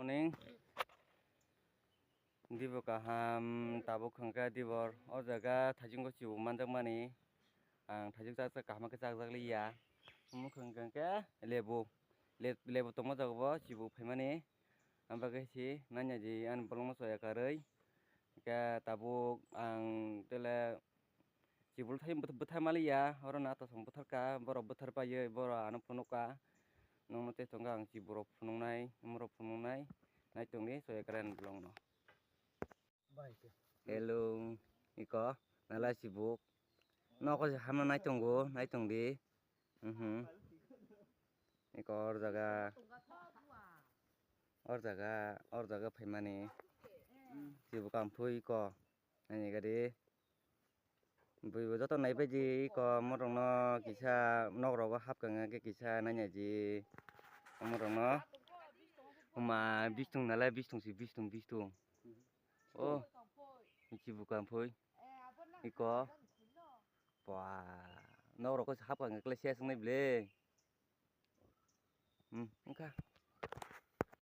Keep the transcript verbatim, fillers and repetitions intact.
Ning dibo kaham tabuk hwnkhe dibor o jaga thaichungo chibo manjakmani. Ang thaichuk chak chak kaham khe chakjak liya. Omo hwnkhe lebu, le-, lebu tongma jaga bo chibo phaimani. Ang bagwi si nanya di ani bolongno soya karwi. Hwnkhe tabuk ang tele chibul thai bwtha maliya, oro na to song bwtharka, borok bwthar paiwi borok ano phunukha. Nongno tei tongo ang chiburok phunuknai, umorok phunuknai, nai tongdi soya karen bolongno. Hello, iko, nalai chibuk. Noko se hamna nai tongo, nai tongdi. Mhm. Iko or jaga, or jaga, or jaga phaimani. Chibuk kampui iko, nai gadi. Buibo joto naibaidi iko morokno kisa nokrogo hapkang khe kisa nainaidi morokno. Huma bistung nalai bistung si bistung bistung. O chibu kampui iko. Ba nokrok khe hapkang khe se swngnai ble. Hmm, wngkha.